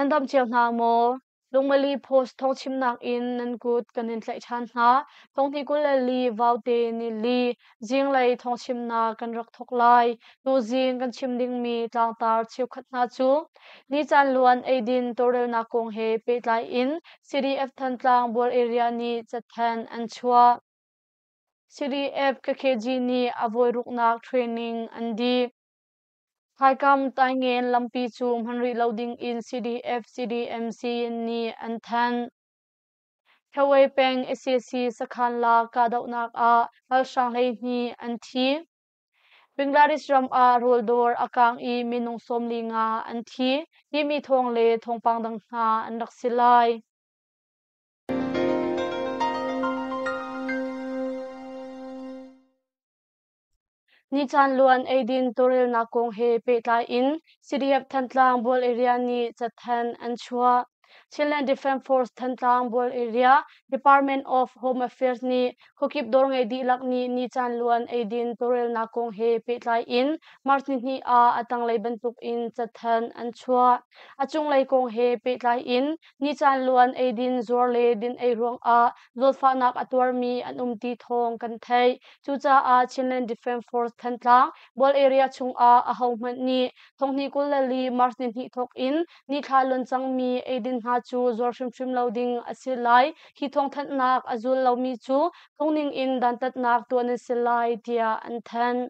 Nan dam cio hna maw? Lungmali Post thawngchimnak in nan kut kan in tlaih ṭhan hna. Thonghnih 24 Vaute ni li zinglei thawngchimnak kan rak thawk lai. Tuzing kan chim dingmi tlangtar cheukhat hna cu ni caan luan eidin tawlrelnak kong he pehtlai in CDF Thantlang Bual Area nih cathanh an chuah. CDF KKG nih a voiruknak training an dih. Thaikam Taingen lampi cu hman rih lo ding in CDF CDMC nih an thanh. Thawei peng sac sakhan la kahdohnak ah ralhrang 12 an thi. Bangladesh ram ah rawldawr a kaang i minung 45 an thi timi thawng le thawngpang dang hna an rak si lai. Nicaan luan eidin tawlrelnak kong he pehtlai in CDF Thantlang Bual Area nih cathanh an chuah. Chinland Defence Force Thantlang Bual Area Department of Home Affairs nih khuakip dawr ngei dihlak nih nicaan luan eidin tawlrelnak kong he pehtlai in March nihnih ah a tanglei bantuk in cathanh an chuah. A cunglei kong he pehtlai in nicaan luan eidin zuar le din ei ruangah zawtfahnak a tuarmi an um ti thawng kan theih. Cucaah Chinland Defence Force Thantlang Bual area chungah ahohmanh nih thonghnih 24 March nihnih thawk in nithla lon cangmi eidin hna cu zuar hrimhrim lo ding a si lai. Hi thawngthanhnak a zul lomi cu phungning in dantatnak tuah nan si lai tiah an thanh.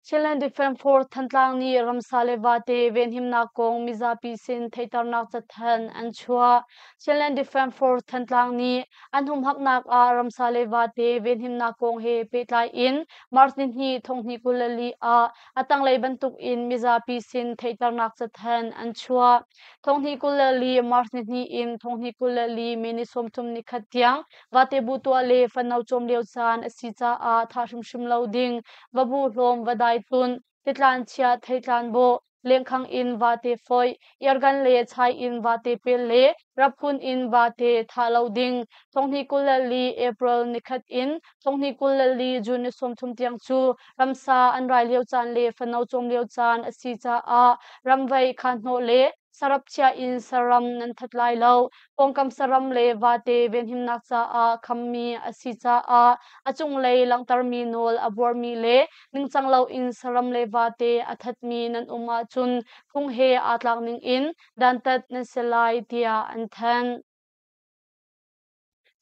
Chinland Defence Force Thantlang nih ramsa le vate venhimnak kong mizapi sin theihternak cathanh an chuah. Chinland Defence Force Thantlang nih an humhaknak ah ramsa le vate venhimnak kong he pehtlai in March nihnih thonghnih 24 ah a tanglei bantuk in mizapi sin theihternak cathanh an chuah. Thonghnih 24 March nihnih in thonghnih 24 May ni 30 nikhat tiang Vate bu tuah le fano cawm lio caan a si caah thah hrimhrim lo ding, va bu hlawm, va dai tlunh, titlan chiah, theitlan bawh, lengkhang in vate foih, eargun le chai in vate pel le raphun in vate thah lo ding. Thonghnih 24 April nikhat in thonghnih 24 June ni 30 tiang cu ramsa an rai lio caan le fano cawm lio caan a si caah ramvaih kha hnawh le sarap chia in saram nan that lai lo. Pawngkam saram le vate venhimnak caah khammi a si caah a cunglei langhtermi nawl a buarmi le ningcang loin saram le vate a thatmi nan um ahcun phung he aa tlak ningin dantat nan si lai tiah an thanh.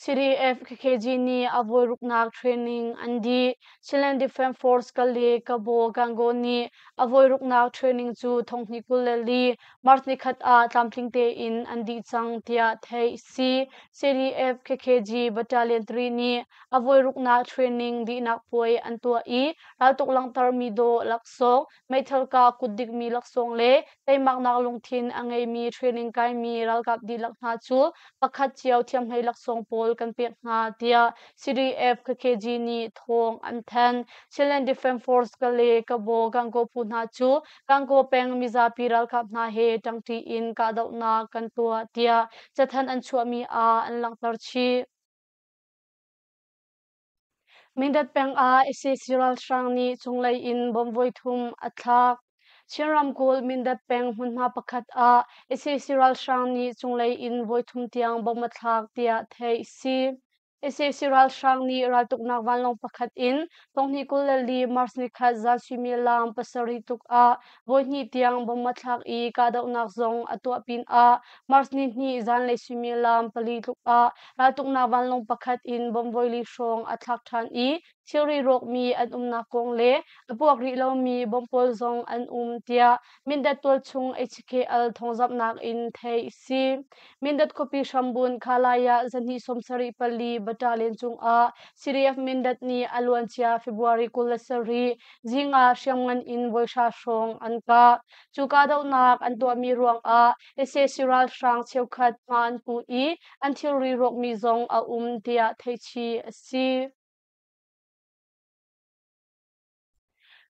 CDF KKG nih a voiruknak training an dih. Chinland Defence Force Kale Kabo Gangaw nih a voiruknak training cu thonghnih 24 March nikhat ah tlamtling tein an dih cang tiah theih si. CDF KKG Battalion 3 nih a voiruknak training dihnak puai an tuah i raltuk langhtermi dawh laksawng, meithal kah kutdikmi laksawng le teimaknak lungthin a ngeimi training kaimi ralkap dihlak hna cu pakhat cio thiamhlei laksawng pawl kan pek hna tiah CDF KKG nih thawng an thanh. Chinland Defence Force Kale Kabo Gangaw phu hna cu Gangaw peng mizapi ralkap hna he ṭangṭi in kahdohnak kan tuah tiah cathanh an chuahmi ah an langhter chih. Mindat peng ah sac ralhrang nih cunglei in bomb voithum a thlak. Chin ramkulh Mindat peng hmunhma pakhat ah sac ralhrang nih cunglei in voithum tiang bomb a thlak tiah theih a si. sac ralhrang nih raltuknak vanlawng pakhat in thonghnih 24 March nikhat zan suimilam 7 tluk ah voihnih tiang bomb a thlak i kahdohnak zong a tuah pinah March nihnih zanlei suimilam 4 tluk ah raltuknak vanlawng pakhat in bomb voili hrawng a thlak ṭhan i thilri rawkmi an umnak kong le a puak rih lomi bomb pawl zong an um tiah Mindat tualchung HKL thawngzamhnak in theih a si. Mindat khuapi hrambun Khalaya zahnih 74 battalion cungah CDF Mindat nih a luancia February 27 zing ah hriamngan in voihra hrawng an kah. Cu kahdohnak an tuahmi ruangah sac ralhrang cheukhat hma an pu i an thilri rawkmi zong a um tiah theihchih a si.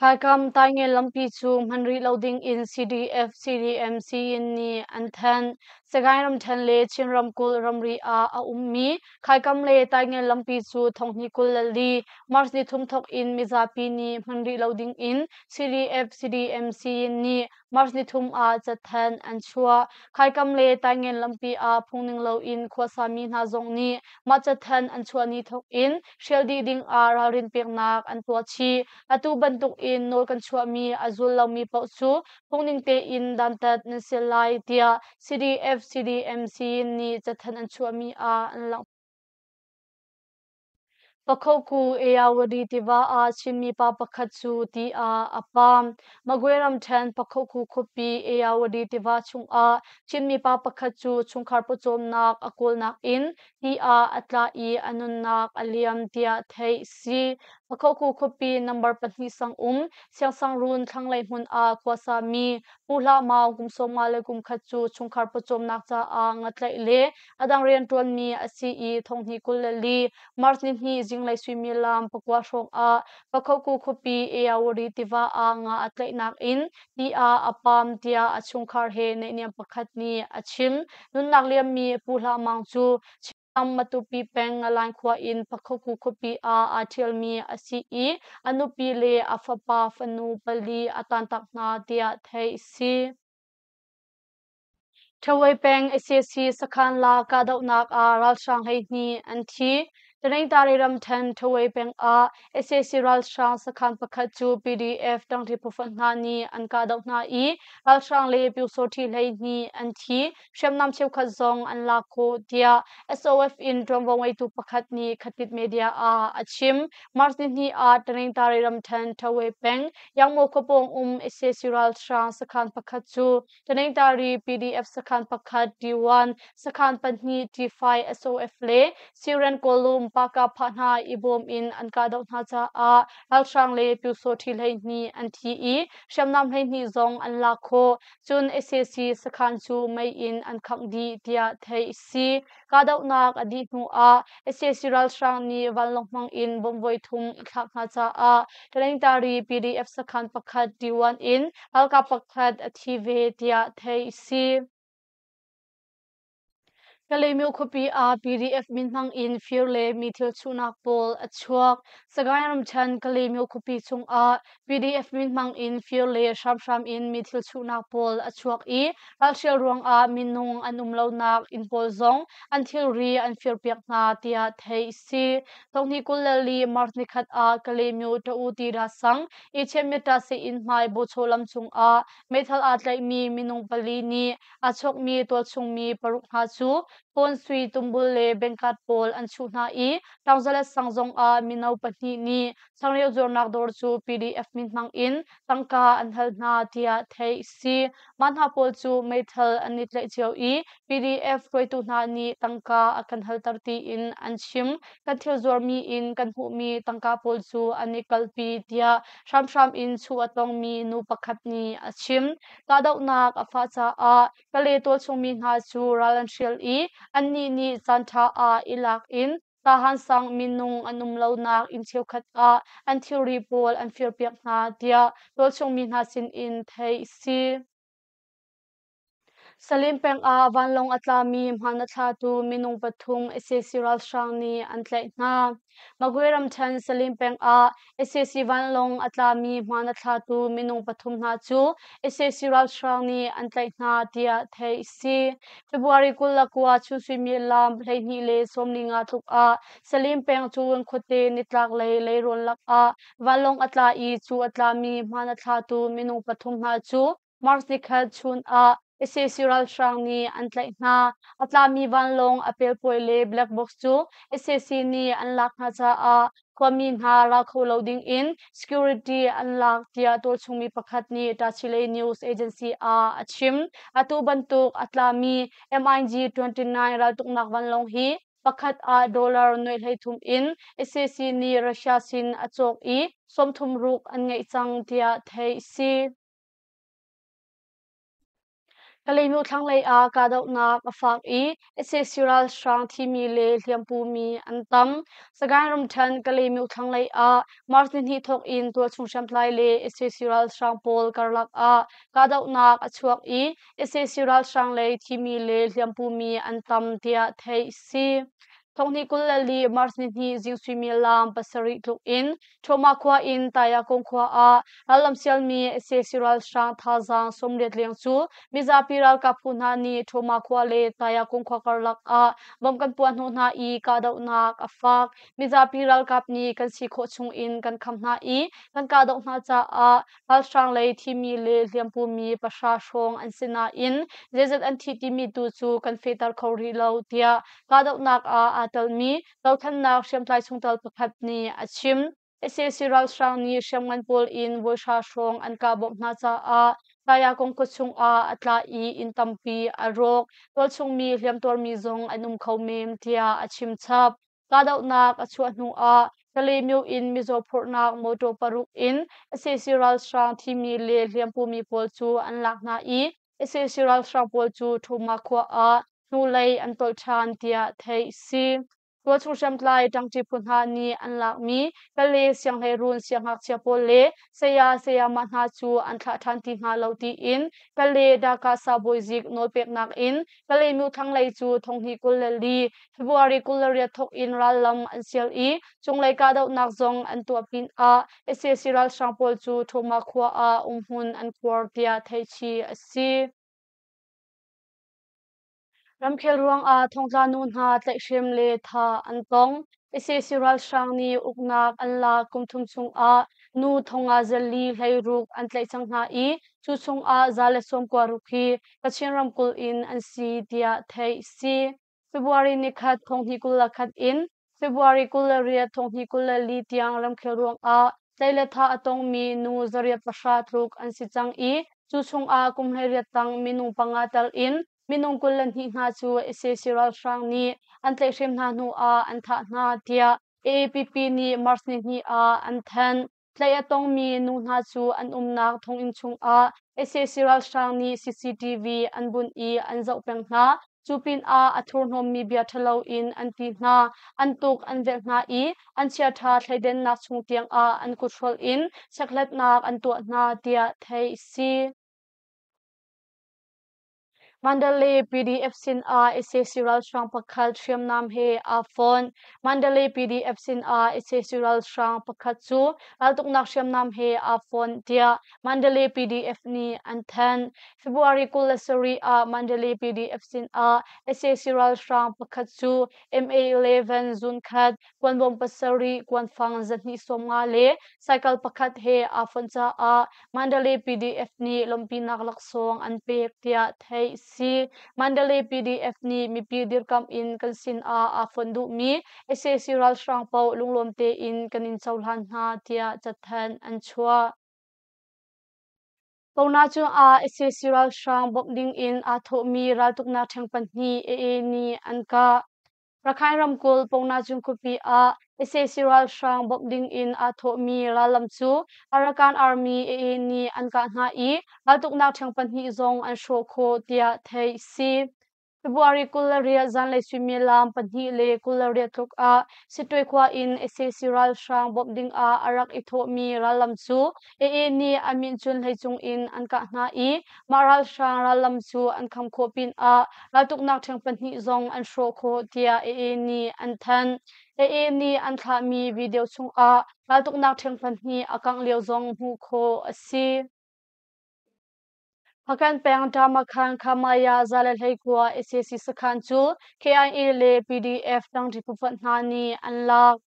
Thaikam Taingen lampi cu hman rih lo ding in CDF CDM Siyin nih an thanh. Sagaing ramṭhen le Chin ramkulh ramri ah a ummi Khaikam le Taingen lampi cu thonghnih 24 March nithum thawk in mizapi nih hman rih lo ding in CDF CDMC nih March nithum ah cathanh an chuah. Khaikam le Taingen lampi ah phungning loin khuasami hna zong nih mah cathanh an chuah ni thawk in hrial dih ding ah ralrin peknak an tuah chih. Atu bantuk in nawl kan chuahmi a zul lomi paoh cu phungning tein dantat nan si lai tiah CDF CDMC nih cathanh an chuahmi ah an langhter. Pakhoku Ayawadi tiva ah Chinmi pa pakhat cu ti ah a pam. Magwe ramṭhen Pakhoku khuapi Ayawadi tiva chungah Chinmi pa pakhat cu chungkhar pawcawmnak a kawlnak in ti ah a tla i a nunnak a liam tiah theih si. Pakhoku khuapi number 2 sang um Siangsangrun thlanglei hmun ah khuasami Pu Hlah Maung kum 50 le kum khat cu chungkhar pawcawmnak caah ngatlaih le a dang rianṭuanmi a si i thonghnih 24 March nihnih zinglei suimilam 9 hrawng ah Pakhoku khuapi Ayawari tiva ah nga a tlaihnak in ti ah a pam tiah a chungkhar he naihniam pakhat nih a chim. Nunnak liammi Pu Hlah Maung cu Matupi peng Ngalain khua in Pakhoku khuapi ah aa ṭhialmi a si i a nupi le a fapa fanu pali a tantak hna tiah theih a si. Ṭhawei peng sac sakhan la kahdohnak ah ralhrang 12 an thi. Taningtari ramṭhen Ṭhawei peng ah sac ralhrang sakhan pakhat cu PDF ṭangṭi phufonh hna nih an kahdoh hna i ralhrang le pyusawṭhi 12 an thi. Hriamnam cheukhat zong an lak khawh tiah SOF in ṭuanvo ngeitu pakhat nih Khatit Media ah a chim. March nihnih ah Taningtari ramṭhen Ṭhawei peng Yangmaw khuapawng um sac ralhrang sakhan pakhat cu Taningtari PDF sakhan pakhat T1, sakhan pahnih T5 SOF le Syrian Kawlum Paka phah hna i bawm in an kahdoh hna caah ralhrang le pyusawṭhi 12 an thi i hriamnam 12 zong an lak khawh. Cun sac sakhan cu mei in an khangh dih tiah theih a si. Kahdohnak a dih hnuah sac ralhrang nih vanlawng hmang in bomb voithum a thlak hna caah Taningtari PDF sakhan pakhat T1 in ralkap pakhat a thi ve tiah theih a si. Kalaymyo khuapi ah PDF min hmang in fir le mi thil chuhnak pawl a chuak. Sagaing ramṭhen Kalaymyo khuapi chungah PDF min hmang in fir le hramhram in mi thil chuhnak pawl a chuak i ralhrial ruangah minung an um lonak inn pawl zong an thilri an firpiak hna tiah theih a si. Thonghnih 24 March nikhat ah Kalaymyo Ta-U Tira sang Ichenmetta seh-inn hmai Bochaw lam cungah meithal aa tlaihmi minung pali nih a chawkmi tualchungmi paruk hna cu phone sui tumbul le bank card pawl an chuh hna i Taungzalet sang zongah mino pahnih nih changreu zuarnak dawr cu PDF min hmang in tangka an hal hna tiah theih a si. Mah hna pawl cu meithal an i tlaih cio i PDF hruaitu hna nih tangka a kan halter tiin an chim. Kan thil zuarmi in kan hmuhmi tangka pawl cu an i kalpi tiah hramhram in chuh a tongmi nu pakhat nih a chim. Kahdohnak a fah caah Kale tualchungmi hna cu ral an hrial i annih nih caanṭha ah i lak in Tahan sang minung an um lonak inn cheukhat ah an thilri pawl an firpiak hna tiah tualchungmi hna sinin theih a si. Salim peng ah vanlawng a tlami hmaan a thlatu minung pathum sac ralhrang nih an tlaih hna. Magwe ramṭhen Salim peng ah sac vanlawng a tlami hmaan a thlatu minung pathum hna cu sac ralhrang nih an tlaih hna tiah theih a si. February 29 chun suimilam 12:45 tluk ah Salim peng Cuun khuate nitlaklei leirawn lakah vanlawng a tla i cu a tlami hmaan a thlatu minung pathum hna cu March nikhat chun ah sac ralhrang nih an tlaih hna. A tlami vanlawng a pelpawi le black box cu sac nih an lak hna caah khuami hna ra kho lo ding in security an lak tiah tualchungmi pakhat nih Tachileik News Agency ah a chim. Atu bantuk a tlami MiG-29 raltuknak vanlawng hi pakhat ah dollar nuai 33 in sac nih Russia sin a cawk i 30 ruk an ngeih cang tiah theih a si. Kalaymyo thlanglei ah kahdohnak a fak i sac ralhrang thimi le hliampumi an tam. Sagaing ramṭhen Kalaymyo thlanglei ah March nihnih thawk in tualchung hriamtlai le sac ralhrang pawl karlak ah kahdohnak a chuak i sac ralhrang lei thimi le hliampumi an tam tiah theih a si. Thonghnih 24 March nihnih zing suimilam 7 tluk in Ṭhawma khua in Tayakung khua ah rallam sialmi sac ralhrang thazaang 80 leng cu mizapi ralkap phu hna nih Ṭhawma khua le Tayakung khua karlak ah bom kan puah hnawh hna i kahdohnak a fak. Mizapi ralkap nih kan si khawh chung in kan kham hna i kan kahdoh hna caah ralhrang lei thimi le hliampumi 10 hrawng an si nain zeizat an thi timi tu cu kan fehter kho rih lo tiah kahdohnak ah aa telmi dothlennak hriamtlai chungtel pakhat nih a chim. Sac ralhrang nih hriamngan pawl in voi hra hrawng an kah bawmh hna caah Tayakong khua chungah a tla i inn tampi a rawk. Tualchungmi hliamtuarmi zong an um kho men tiah a chim chap. Kahdohnak a chuah hnu ah Kalaymyo in mizaw phorhnak motor paruk in sac ralhrang thimi le hliampumi pawl cu an lak hna i sac ralhrang pawl cu Thuma khua ah hnulei an tolh ṭhan tiah theih si. Tualchung hriamtlai ṭangṭi phu hna nih an lakmi Kale sianghleiruun siangngakchia pawl le saya sayamah hna cu an thlah ṭhan ti hna lo tiin Kale Dakasa bawizik nawlpeknak in Kalaymyo thlanglei cu thonghnih 24 February 28 thawk in rallam an sial i cunglei kahdohnak zong an tuah pinah sac ralhrang pawl cu Thoma khua ah umhmun an khuar tiah theihchih a si. Ramkhel ruangah thongtla nu hna tlaihhrem le thah an tong. Sac ralhrang nih uknak an lak kum thum chungah nu thonga zali 16 an tlaih cang hna i cu chungah 196 hi Kachin ramkulh in an si tiah theih si. February nikhat 2021 in February 28 2024 tiang ramkhel ruangah tlai le thah a tongmi nu 810 tluk an si cang i cu chungah kum 18 tang minung panga tel in minung 22 hna cu sac ralhrang nih an tlaihhrem hna hnu ah an thah hna tiah AAPP nih March nihnih ah an thanh. Tlaih a tongmi nu hna cu an umnak thonginn chungah sac ralhrang nih CCTV an bunh i an zoh peng hna. Cu pinah a thurhnawmmi bia ṭhalo in an ti hna, an tuk an velh hna i an chiaṭha thleidennak chung tiangah an kut hrolh in chekhlatnak an tuah hna tiah theih a si. Mandalay PDF sin ah sac ralhrang pakhat hriamnam he aa fonh. Mandalay PDF sin ah sac ralhrang pakhat cu raltuknak hriamnam he aa fonh tiah Mandalay PDF nih an thanh. February 27 ah Mandalay PDF sin ah sac ralhrang pakhat cu MA-11 zunkhat kuanbawm 7 kuanfang 250 le cycle pakhat he aa fonh caah Mandalay PDF nih lawmhpinak laksawng an pek tiah theih a si. Mandalay PDF nih mipi dirkamh in kan sin ah aa fonh duhmi sac ralhrang paoh lunglawm tein kan in cohlan hna tiah cathanh an chuah. Pona cungah sac ralhrang bawmh ding in aa thawhmi raltuknak ṭheng pahnih AA nih an kah. Rakhine ramkulh Pongnajung khuapi ah sac ralhrang bawmh ding in aa thawhmi rallam cu Arakan Army AA nih an kah hna i raltuknak ṭheng pahnih zong an hrawh khawh tiah theih a si. February 28 zanlei suimilam 2:28 tluk ah Sittwe khua in sac ralhrang bawmh ding ah a rak i thawhmi rallam cu AA nih a min cun hleicung in an kah hna i Mah ralhrang rallam cu an kham khawh pinah raltuknak ṭheng pahnih zong an hrawh khawh tiah AA nih an thanh. AA nih an thlahmi video chungah raltuknak ṭheng pahnih a kangh lio zong hmuh khawh a si. Hpakant peng Tamakhan Khamaya 119 sac sakhan cu KIA le PDF ṭangṭi phufonh hna nih an lak.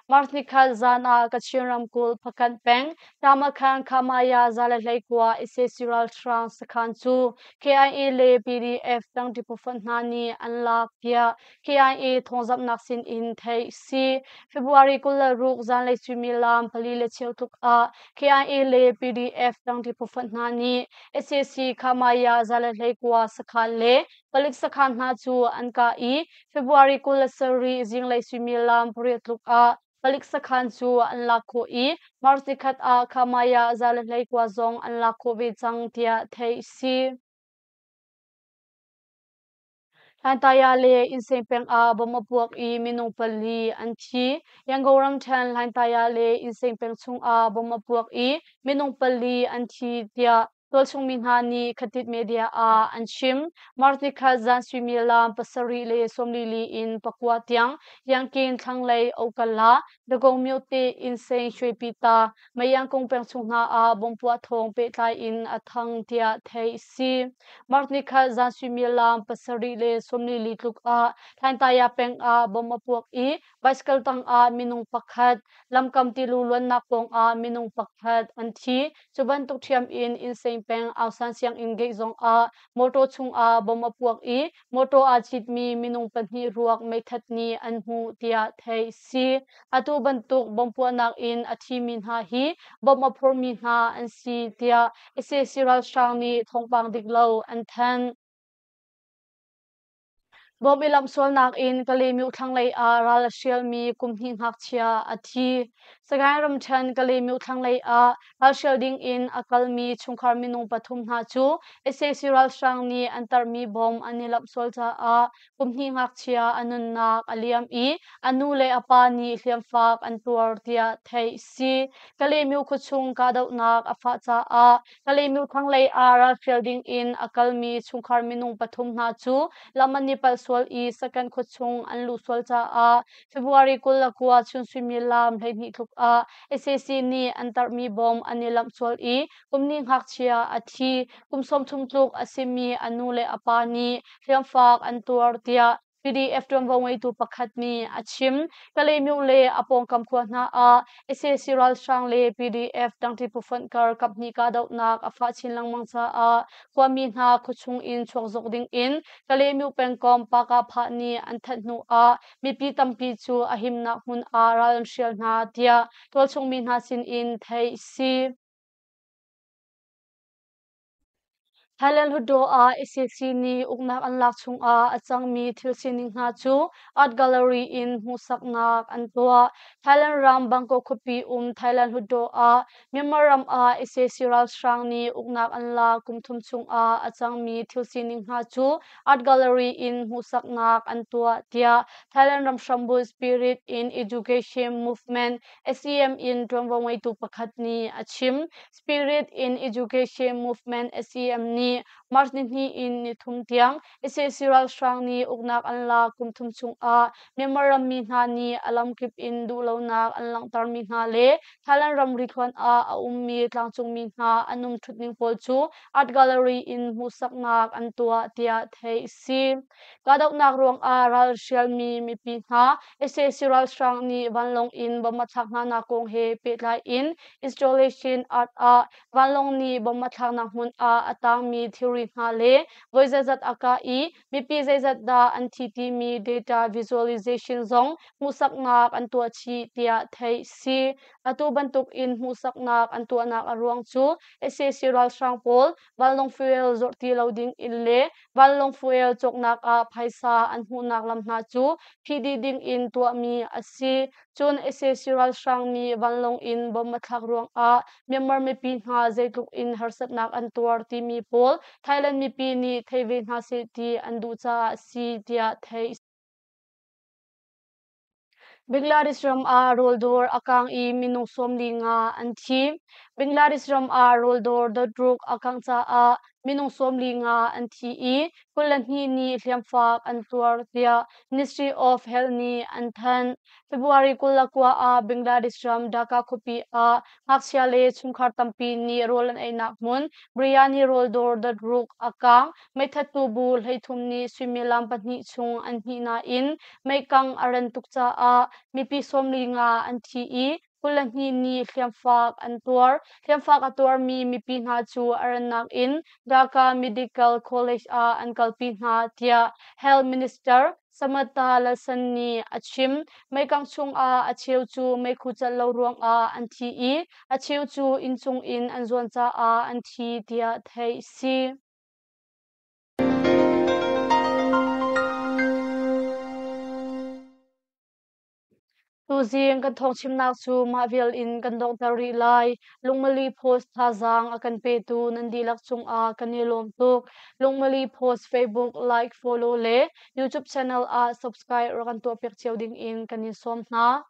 March nikhat zan ah Kachin ramkulh Hpakant peng Tamakhan Khamaya 119 sac ralhrang sakhan cu KIA le PDF ṭangṭi phufonh hna nih an lak tiah KIA thawngzamhnak sin in theih a si. February 26 zanlei suimilam 4:15 tluk ah KIA le PDF ṭangṭi phufonh hna nih sac Khamaya 119 sakhan le palik sakhan hna cu an kah i February 27 zinglei suimilam 8 tluk ah palik sakhan cu an lak khawh i March nikhat ah Khamaya 119 zong an lak khawh ve cang tiah theih a si. Hlaintaya le Insein peng ah bomb a puak i minung pali an thi. Yangon ramṭhen Hlaintaya le Insein peng chungah bomb a puak i minung pali an thi tiah tualchung mi hna nih Khatit media ah an chim. March nikhat zan suimilam 7:44 in 9 tiang Yankin thlanglei Okala, Dagong myote Insein Shwepita, Mayangkung peng chung hna ah bomb puah thawng pehtlai in a thang tiah theih a si. March nikhat zan suimilam 7:44 tluk ah Hlaintaya peng ah bomb a puak i bicycle tang ah minung pakhat, lamkam tilu luannak pawng ah minung pakhat an thi. Cu bantuk ṭhiam in Insein peng Aungsan sianginn gate zong ah motor chung ah bomb a puak i motor aa citmi minung pahnih ruak meithat nih an hmuh tiah theih a si. Atu bantuk bomb puahnak in a thimi hna hi bomb a phurmi hna an si tiah sac ralhrang nih thawngpang dik lo an thanh. Bomb i lamhsualnak in Kalaymyo thlanglei ah ral a hrialmi kum hnih ngakchia a thi. Sagaing ramṭhen Kalaymyo thlanglei ah ralhrial ding in a kalmi chungkhar minung pathum hna cu sac ralhrang nih an tarhmi bomb an i lamhsual caah kum hnih ngakchia a nunnak a liam i a nu le a pa nih hliamfak an tuar tiah theih a si. Kalaymyo khuachung kahdohnak a fah caah Kalaymyo thlanglei ah ralhrial ding in a kalmi chungkhar minung pathum hna cu lam an i palh sual i Sakan khuachung an luh sual caah February 29 chun suimilam 12 tluk ah sac nih an tarhmi bom an i lamh sual i kum hnih ngakchia a thi. Kum 30 tluk a simi a nu le a pa nih hliamfak an tuar tiah PDF ṭuanvo ngeitu pakhat nih a chim. Kalaymyo le a pawngkam khua hna ah sac ralhrang le PDF ṭangṭi phufonh kar kaphnih kahdohnak a fah chin lengmang caah khuami hna khuachung in chuak zok ding in Kalaymyo pengkomh Pakaphah nih an thanh hnu ah mipi tampi cu a himnak hmun ah ral an hrial hna tiah tualchung mi hna sin in theih a si. Thailand Hluttaw ah sac nih uknak an lak chungah a cangmi thil sining hna cu Art Gallery in hmuhsaknak an tuah. Thailand ram Bangkok khuapi um Thailand Hluttaw ah Myanmar ram ah sac ralhrang nih uknak an lak kum thum chungah a cangmi thil sining hna cu Art Gallery in hmuhsaknak an tuah tiah Thailand ram hrambunh Spirit in Education Movement SEM in ṭuanvo ngeitu pakhat nih a chim. Spirit in Education Movement SEM nih March nihnih in nithum tiang sac ralhrang nih uknak an lak kum thum chungah Myanmar rammi hna nih a lamkip in duhlonak an langhtermi hna le Thailand ramri thluan ah a ummi tlangcungmi hna an um ṭhutning pawl cu Art Gallery in hmuhsaknak an tuah tiah theih a si. Kahdohnak ruangah ral hrialmi mipi hna sac ralhrang nih vanlawng in bomb a thlak hnanak kong he pehtlai in Installation art ah vanlawng nih bomb a thlaknak hmun ah a tangmi thilri hna le voi zeizat a kah i mipi zeizat dah an thi timi data visualization zong hmuhsaknak an tuah chih tiah theih si. Atu bantuk in hmuhsaknak an tuahnak a ruang cu sac ralhrang pawl vanlawng fuel zawrh ti lo ding in le vanlawng fuel cawknak ah phaisa an hmuhnak lam hna cu phih dih ding in tuahmi a si. Cun sac ralhrang nih vanlawng in bomb a thlak ruangah Myanmar mipi hna zeitluk in harsatnak an tuar timi pawl Thailand mipi nih thei ve hna seh ti an duh caah a si tiah theih a si. Bangladesh ram ah rawldawr a kang i minung 45 an thi. Bangladesh ram ah rawldawr dot ruk a kangh caah minung 45 an thi i 22 nih hliamfak an tuar tiah Ministry of Health nih an thanh. February 29 ah Bangladesh ram Dhaka khuapi ah ngakchia le chungkhar tampi nih rawl an einak hmun biryani rawl dawr dot ruk a kang. Meithattu bu 13 nih suimilam pahnih chung an hnih nain meikang a ran tuk caah mipi 45 an thi i 22 nih hliamfak an tuar. Hliamfak a tuarmi mipi hna cu a rannak in Dhaka Medical College ah an kalpi hna tiah Health Minister Samata Lalsan nih a chim. Meikang chungah a cheu cu meikhu celh lo ruangah an thi i a cheu cu inncung in an zuan caah an thi tiah theih a si. Tuzing kan thawngchimnak cu mah vial in kan donghter rih lai. Lungmali Post thazaang a kan petu nan dihlak cungah kan i lawm tuk. Lungmali Post Facebook like, follow le YouTube channel ah subscribe rak kan tuahpiak cio ding in kan in sawm hna.